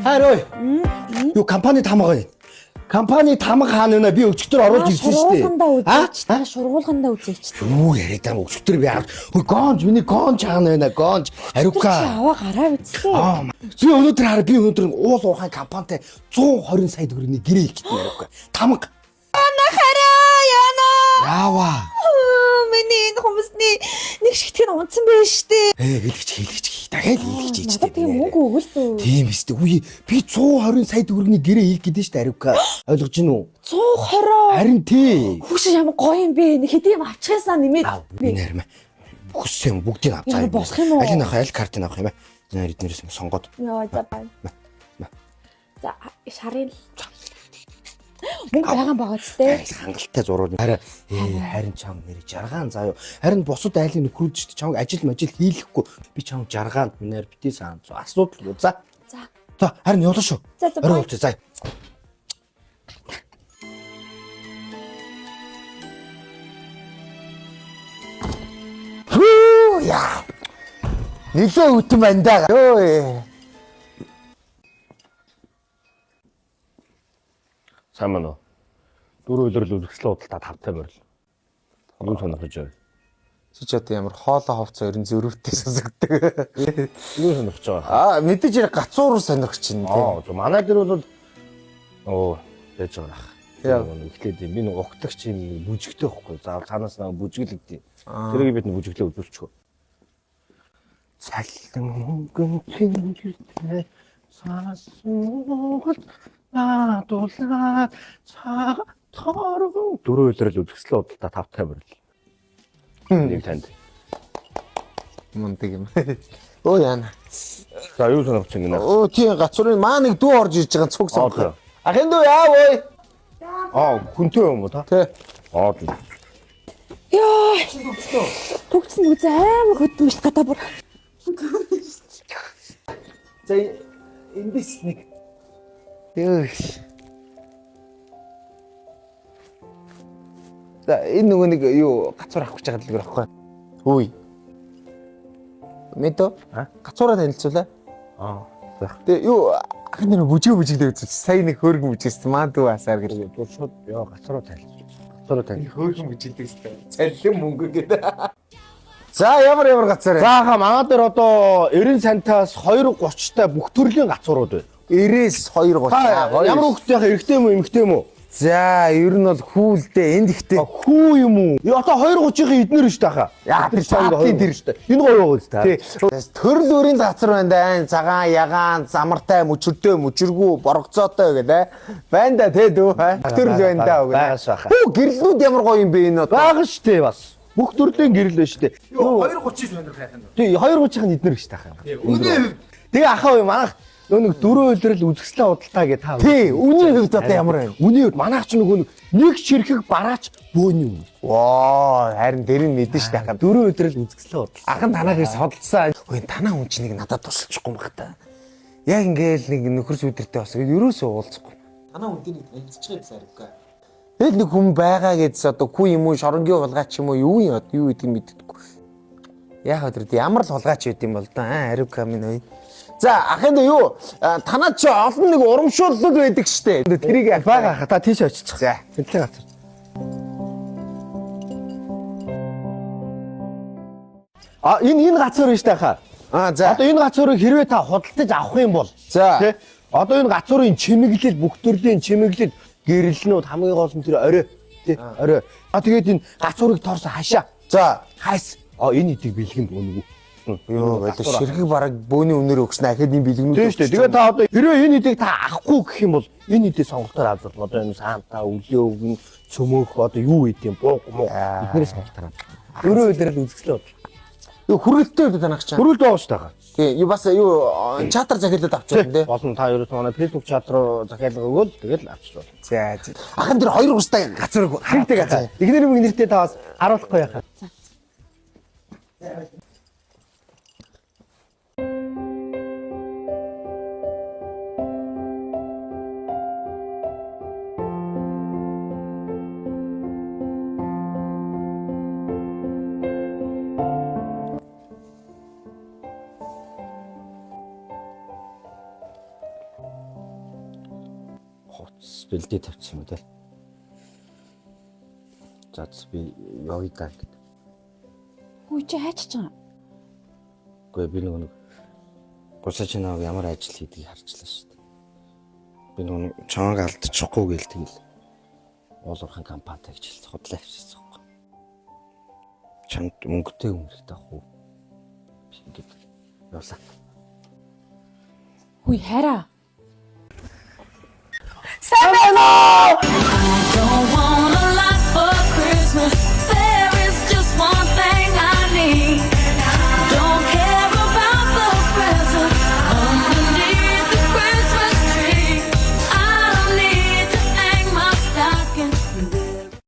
Хайр ой. Юу компани тамга юм. Компани тамга хаана вэ? Би өчигдөр оруулж ирсэн шүү дээ. Шургуулгандаа А? үзээч. Та шургуулгандаа үзээч. Юу яриад байгаа юм өчигдөр би авч. Хөөе гонж миний гонж хаана байна? Гонж Чи ариука. аваа гараа үзлээ. Аа би өнөөдөр хараа би өнөөдөр уул уурхай компанитай 120 сая төгрөгийн гэрээ хийх гэдэг ариука. Тамга. Хараа яана. Яава. Миний энэ хүмүүсний нэг шигтгэн унтсан байж штэ. Ээ хэлэгч хэлэгч дахиад хэлэгч хийж Надад тийм мөнгө өгөл дөө. Тийм өстэй. Үгүй би 120 сая төгрөгийн гэрээ хийх гэдэг шүү дээ ариука. Ойлгож гин үү? 120. Харин тий. Хүүш ямар гоё юм бэ? Нэг хэдий юм авчихсан нэмээд. Аа би нэрмэ. Хүссэн юм бүгдийг авцаа. Ямар болох юм уу? Аль нь авах аль картыг авах юм бэ? Нэр эднэрээс ингэ сонгоод. Яа за бай. Мэ. За шарын л. Мөнгө байгаа байгаа ч те. Айл хангалттай зурвал. Харин ээ харин чам нэр жаргаан заа юу. Харин бусад айлын нөхрүүд шүү дээ. Чамайг ажил мажил хийлэхгүй. Би чам жаргаанд минээр битээ саан. Асуудал за. За. За харин явлаа шүү. За, за, Орой бай. уулзъя, за. Хүү яа. Нилээ үтэн байна да. Йоо. Сайн байна уу? Дөрөв өдрөл үзэсгэлэн худалдаа тавтай морил. Юу сонирхож байна? Чи ч одоо ямар хоолой ховцоо ерэн зөрүүтэй сонсогддог. Юу сонирхож байгаа? Аа мэдээж хэрэг гацуур сонирхож чинь тий. Аа, зөв манай гэр бол оо яаж байгаа ах. Яа. Эхлээд би нэг угтагч юм бүжигтэй байхгүй. Заавал цаанаас нэг бүжиглэгдээ. Тэрийг бид нэг бүжиглээ үзүүлчихв. Цалин мөнгөн тэнгэртэй цаасуул наадуулаад цаг торгон дөрөв өдрөл үзэсгэлэн худалдаа тавтай морил. Нэг танд. Мундаг юм. Өө яана. За юу сонирхож байна гинэ? Өө тийм гацуурын маа нэг дүү орж ирж байгаа цуг Аа, сонгох. Ахын дүү яа ой. Аа, хүнтэй юм уу та? Тэ. Аа, зүг. Яа. Төгцсөн үзээ амар хөдөлмөж гадаа бүр. За эндээс нэг. Йоо. За энэ нөгөө нэг юу гацуур авах гэж байгаа дэлгэр авахгүй. Үгүй. Мэдөө? А? Гацуураа танилцуулаа. Аа. За. Тэгээ юу ахын нэр бүжиг бүжиглээ үзүүлчих. Сая нэг хөөргөн бүжигсэн маа дүү асаар гэл. Шууд ёо гацруу танилцуул. Гацруу танилцуул. Хөөргөн бүжиглэсэн. Цалин мөнгө гэдэг. За ямар ямар гацаар вэ? За хаа манай дээр одоо 90 сантаас 2.30 та бүх төрлийн гацуурууд байна. 90-с 2.30. Та ямар хүүхдтэй яхаа эрэгтэй юм уу эмэгтэй юм уу? За ер нь бол хүүлдээ энд ихтэй. А, Хүү юм уу? Ёо одоо 2.30-ийн эднэр шүү дээ хаа. Яа, тэр чаплын тэр шүү дээ. Энэ гоё байгаа үст та. Тий. Төрөл бүрийн газар байна да. Цагаан, ягаан, замартай, мөчөртэй, мөчөргүү, боргоцоотой гэдэг. Байна да тий дүү. Төрөл байна да үгүй. Байгаас баха. Хүү гэрлүүд ямар гоё юм бэ энэ одоо. Бага шүү дээ бас. Бүх төрлийн гэрэл байна шүү дээ. Юу 2.30 сонирх хайх юм. Тий 2.30-ийн эднэр шүү дээ хаа. Үнийн хувьд. Тэгээ ахаа юу манайх нөө нэг дөрөв өдрөл үзэсгэлэн худалдаа гэ та. Тий, үнийн хувьд одоо ямар байна? Үнийн хувьд манайх ч нөгөө нэг ширхэг бараач бөөний үнэ. Воо, харин тэр нь мэдэн шүү дээ ахын. Дөрөв өдрөл үзэсгэлэн худалдаа. Ахын танаагийг судалсан. Ой, танаа хүн чинь нэг надад тусалчихгүй юм бах та. Яг ингээл нэг нөхөр сүдэртэй бас ерөөсөө уулзахгүй. Танаа хүнтэй нэг танилцчих юмсан арга. Тэгэл нэг хүн байгаа гэдс одоо хүү юм уу, шоронгийн хулгайч юм уу, юу юм одоо юу гэдгийг мэддэггүй. Яг өдөр ямар л хулгайч байд юм бол да, ариука минь ой. За, ахын дөө юу? Танаа чи олон нэг урамшууллууд байдаг штэ. Тэрийг Бага хаа та тийш очих. За. Тэнтлэг газар. А энэ гацуур нь штэ хаа. Аа, за. Одоо энэ гацуурыг хэрвээ та худалдаж авах юм бол За. тий? Одоо энэ гацуурын чимэглэл бүх төрлийн чимэглэл гэрэлнүүд хамгийн гол нь тэр орой тий орой. А тэгээд энэ гацуурыг торсон хашаа. За. Хайс. А энэ эдийг бэлгэнд үнэгүй. Йоо, баялаа ширхэг бараг бөөний үнээр өгсөн ахад энэ бэлгэнүүд. Тийм шүү дээ. Тэгээд та одоо хэрвээ энэ эдийг та авахгүй гэх юм бол энэ эдийг сонголтоор авч болно. Одоо энэ саанта, үлээ өгн, цөмөөх одоо юу идэм бууг муу эднэрээс сонголтоор авч. Өрөө өдрөл үзэсгэлэн бодлоо. Юу хүргэлттэй үү танах чам. Хөрөлд байгаа шүү дээ. Тий, юу бас юу чатар захиалаад авч болно тий. Болно та ерөөс манай Facebook чат руу захиалга өгөөл тэгэл авчиж болно. За. за. Ахын тэр хоёр густай газар Хэрэгтэй газар. Игнэр мэгнэртэй та бас харуулахгүй яхаа. Хувцас бэлдээ тавьчихсан юм те. За би явъя даа гэд. Хүү чи хайчиж байгаа. Үгүй би нөгөө нэг гусаа чи нэг ямар ажил хийдгийг харчлаа шүү дээ. Би нөгөө нэг чамайг алдчихгүй гээл тэгэл уул уурхайн компанитай гэж хэлсэн худлаа авчирсан байхгүй. Чамд мөнгөтэй хүн хэрэгтэй ах уу? Би ингээд явлаа. Хүү хайраа. Don't want a lot for Christmas.